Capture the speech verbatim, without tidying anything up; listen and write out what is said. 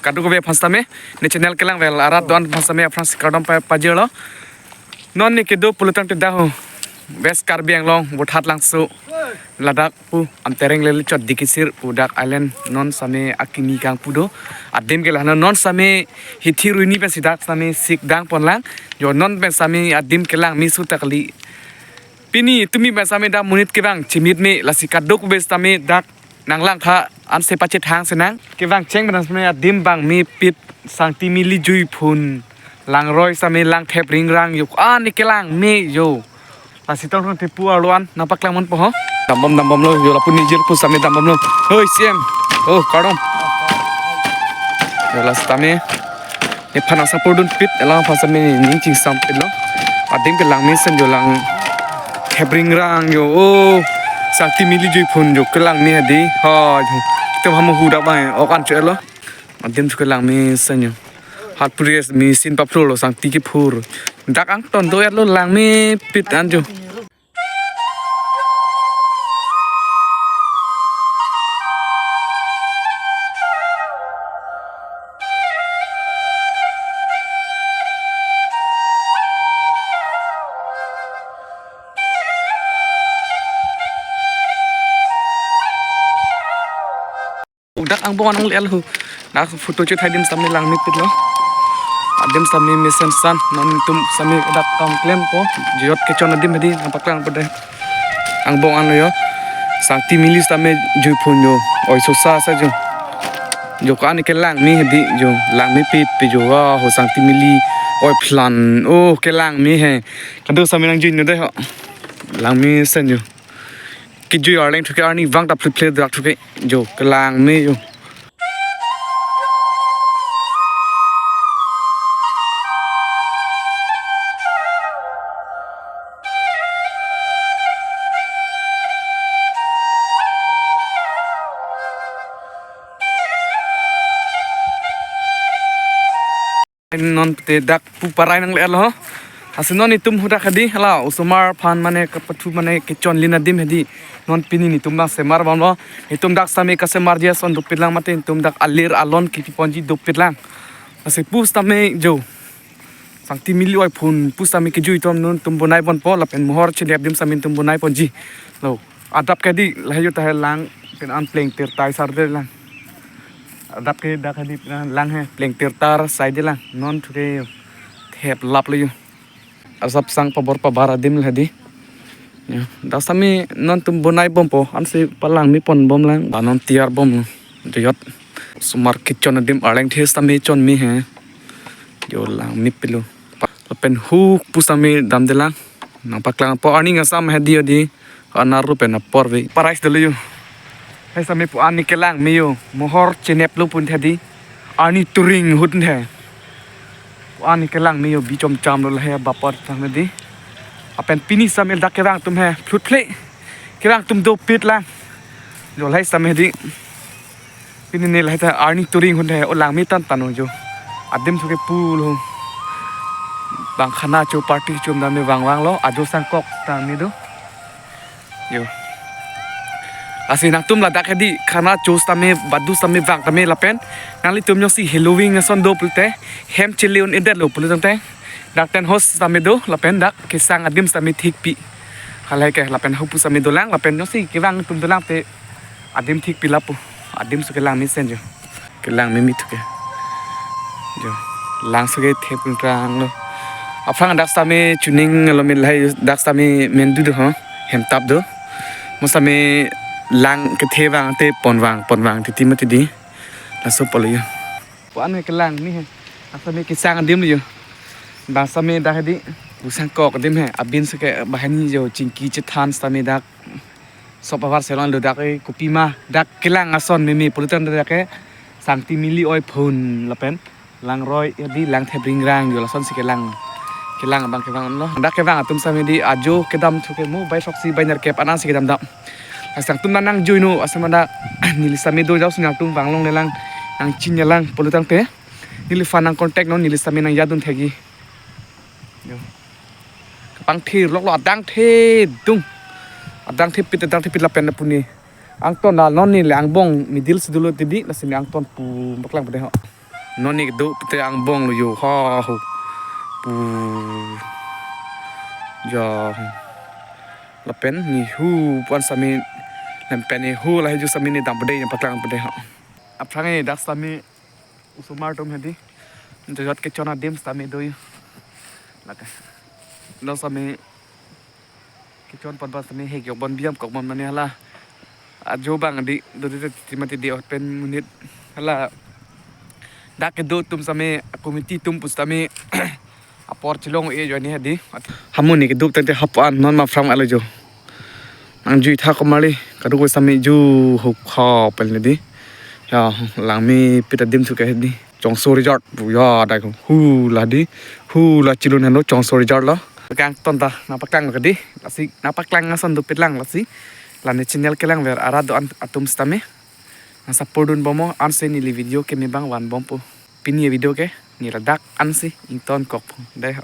Kadokave aphan sitame, ne channel kelang vel arat do-an aphan sitame aphrangsi kardom pa-, pajirlo. Non ne kedo pulotangte dak ho West Karbi Anglong, Vothatlangso, ladak pu Amtereng Lelechot Dikisir pu dak island non sitame akimi kangpu do. Adim ke la non sitame hithi ruini pensi dak sitame sik dang ponlang. Jo non pen sitame adim kelang meso ta kali. Pini tumi pen sitame dak monit kevang chimit me, lasi kadokave sitame dak nanglangtha, ansi pachethang sinang. Kevang cheng pen sitame adim bang mepit, sangti mili juiphun, langroi sitame langthep ringrang jo, ani kelang me jo. Lasi tong tong tepu arlo an nangpaklang ponpo ho. Dambom dambomlo jo, lapu nijir pu sitame dambomlo. Hoi C M. Oh, kardom. Jo, la sitame nephan asapor dunpit, elang aphan sitame ning chingsampitlo. Adim kelang mesen jo, langthep ringrang jo. Oh, sangti mili juiphun jo kelang me hedi. Ha, jo. Itum hamu hu dak bang, ok an chelo. Adim chu kelang mesen jo. Hat pures machine paphurlo, sangti kephur. Dak angton do-etlo, lang mepit an jo. Dak angbong an nangle-etlo. Dak photo chethai adim sitame lang mepitlo. Adim sitame mesen san, non itum sitame dak kam klempo. Jiyot kechon adim hedi nangpaklangpo dei. Angbong anlo jo. Sangti mili sitame juiphun jo. Oi sosa sa jo. Jo ko-an kelang me hedi jo. Lang mepit pe jo. Wah, ho sangti mili. Oi phlan. Oh, kelang me he. Kado sitame nangjui no dei ho. Lang mesen jo. Kejui arleng thuke arni vang ta phle phle drak thuke jo, kelang me jo. Non te dak pu parai nangle-etlo. Lasi non itum hadak hedi, hala osomar aphan mane kapathu mane kechon lin adim hedi. Non pini netum dak semar bomlo. Itum dak sitame kasemarji ason dopitlang mate itum dak alir alon kipi ponji dopitlang. Lasi pu sitame jo. Sangti mili oiphun pu sitame kejui atum non itum bonai ponpo lapen mohor chenep adim sitame itum bonai ponji. Lo. Adap ke hedi lahai jo tahai lang pen an pleng tirtai sar de lang. Adap ke dak hedi pen an lang he pleng tirtar sai de lang. Non thuke jo. Thep laplo jo. Asap sang pabor pabar adim le hedi. Jo. Dak sitame non itum bonai bompo, ansi palang me pon bomlang. Ba non tiar bomlo. Jiyot. Osomar kechon adim arleng the sitame chon me he. Jo lang mepitlo. Lapen huk pu sitame damde lang. Nangpaklangpo, arni asam hedi hedi. Anar ru pen apor ve. Parai dolo jo. Hai sitame pu ani kelang me jo. Mohor cheneplo pun hedi. Arni turing hut he. Pu ani kelang me jo, bi chomchamlo lahai bapor tang hedi. Lapen pini sitame dak kevang atum he. Phlut phle. Kevang atum dopitlang. Jo lahai sitame hedi. Pini ne lahai ta arni turing hut he, o lang me tan tan jo. Adim thuke pulo. Bang khana cho party cho dam me vang vanglo, ajo sangkok tang me do. Jo. Lasi nangtum ladak hedi khana cho sitame badu sitame vang tame lapen. Nanglitum jongsi Halloween ason do pulote hem cheleun-edetlo pulotangte. Dak tent house sitame do lapen dak kesang adim sitame thikpi. Halahai ke lapen hapu sitame dolang lapen jongsi kevang atum dolang te adim thikpi lapu. Adim su kelang mesen jo. Kelang meme thuke. Jo. Lang su ke thep ringranglo. Aphrang dak sitame chuning lo me lahai dak sitame mendu do ho. Hemtap do. Mo sitame lang kethe vang te pon vang pon vang titi mati di. Laso pulo jo. Pu an kelang me he. Dak sitame kesang adim jo. Bang sitame dak hedi. Pu sangkok adim he. Abin su ke banghini jo chingki chethan sitame dak. Sop avar selon lo dak ke kopima dak kelang ason meme pulotangte dak ke sangti mili oiphun lapen langroi hedi langthep ringrang jo lasonsi kelang. Kelang abang kevang lo. Dak kevang atum sitame hedi ajo kedam thuke mo bai throksi bai nerkep anansi kedam dam. Lasi nangtum nangjuinon asama dak neli sitame do jausi nangtum vanglonglelang nangchinine lang pulotangte neliphan nang contact non neli sitame nangjadun thekji. Jo. Kapangthir loklo adang thedung. Adang thepit adang thepit lapen puni. Angton la non neli angbong middle si dolo tidi lasi ne angton pu paklang pade ho. Non ne kedo pute angbong lo jo, ha ho. Pu. Ja. Lapen ne hu pu-an sitame, lapen ne hu lahei jo sitame ne dampo dei, ne paklang po dei ha. Aphrang ne dak sitame osomar atum hedi. Jojot kechon adim sitame do jo. Lake. Lo sitame kechon pon pon sitame hek jok bon biam kok bon mane hala. Ajo abang di do di di mati di ot pen monit hala. Dak kedo atum sitame committee atum pu sitame apor chelong-e jo ne hedi. Hamu ne kedo tangte hapu-an non ma aphrang alo jo. Nangjui tha komarli kadokave sitame ju huk ha pen hedi. Ya, langmepik adim thu ke hedi. Chongso Resort pu ya dak hu la di. Hu la chilun heno Chongso Resort lo. Kangton ta nangpaklang lo ke di. Lasi nangpaklang ason dopik lang lasi. La ne channel kelang ver arat do-an atum sitame nang support dun bomnon, ansi neli video keme abang van bompo. Pini avideo ke ne ladak ansi ingtonkokpo. Dei ho.